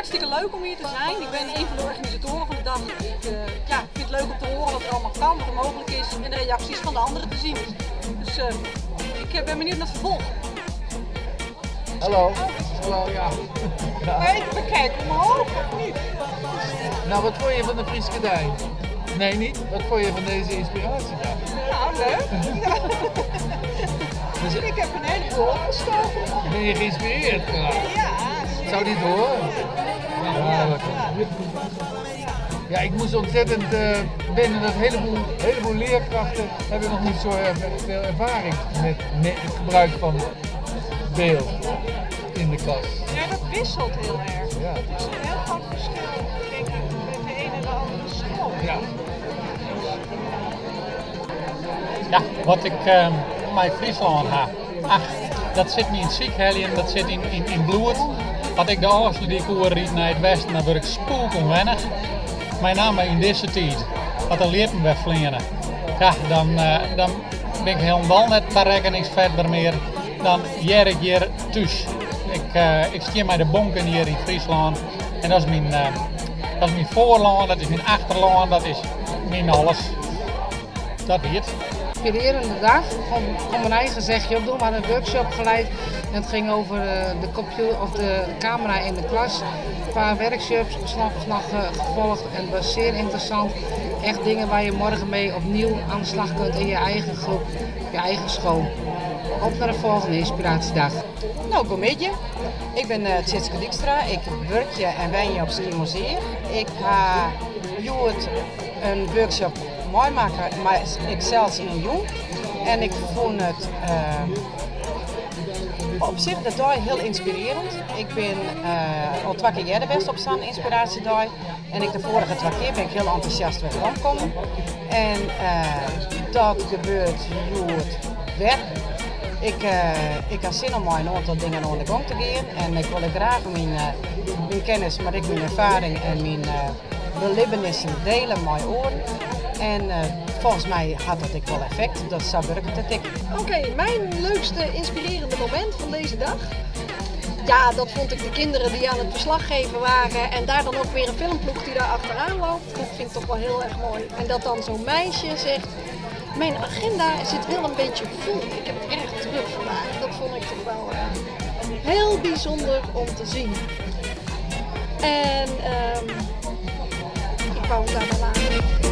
Hartstikke leuk om hier te zijn. Ik ben een van de organisatoren van de dag. Ik ja, vind het leuk om te horen wat er allemaal kan, wat er mogelijk is en de reacties van de anderen te zien. Dus ik ben benieuwd naar het vervolg. Hallo. Hallo, ja. Ja. We kijken omhoog, of niet? Nou, wat vond je van de Fryske Dei? Nee, niet? Wat vond je van deze inspiratiedag? Nou, leuk. Ja. Dus, ik heb een heleboel opgestoken. Ben je geïnspireerd geraakt? Ja. Zou dit horen? Ja, ja. Ja, ik moest ontzettend wennen dat een heleboel leerkrachten hebben nog niet zo veel ervaring met het gebruik van beeld in de klas. Ja, dat wisselt heel erg. Ja. Dat is een heel groot verschil, denk ik, met de ene en de andere school. Ja, ja, wat ik mei Fryslân ha. Ach, dat sit my yn it sykheljen, dat sit yn bloed. As ik de Ofslútdyk oerryd nei it westen, dan wurd ik spûkûnwennich. Mei namme yn dizze tiid, as de ljippen wer fleane. Ja, dan bin ik hielendal net tarekkeningsfetber mear. Dan hear ik hjir thús. Ik stean mei de bonken hjir yn Fryslân. En dat is myn foarlân, dat is myn achterlân, dat is myn alles. Dat wie it. Inspirerende dag. Gewoon mijn eigen zegje op doen. We hadden een workshop geleid en het ging over de computer of de camera in de klas. Een paar workshops s'nachts gevolgd en het was zeer interessant. Echt dingen waar je morgen mee opnieuw aan de slag kunt in je eigen groep, je eigen school. Op naar de volgende inspiratiedag. Nou, goeiemiddag. Ik ben Tjitske Dijkstra. Ik werk en wenje op Skiermûntseach. Ik ha hjoed in workshop meimakke, mar ik sels yn in jûn. En ik fûn it op sich de dei hiel ynspirearjend. Ik bin al twa kear earder west op sa'n ynspiraasjedei. En ik de foarige twa kear bin ik hiel entûsjast wer weromkommen. En dat gebeurt hjoed wer. Ik ha sin om mei in oantal dingen oan de gong te gean. En ik wol ek graach myn kennis, mar ek myn erfaring en myn belibbenissen diele mei oaren. En folgens my hat dat ek wol effekt, dat sa wurket it ek. Oké, mijn leukste inspirerende moment van deze dag? Ja, dat vond ik de kinderen die aan het verslag geven waren en daar dan ook weer een filmploeg die daar achteraan loopt. Dat vind ik toch wel heel erg mooi. En dat dan zo'n meisje zegt, mijn agenda zit wel een beetje vol. Ik heb het erg druk vandaag. Dat vond ik toch wel heel bijzonder om te zien. En ik wou het daarbij laten.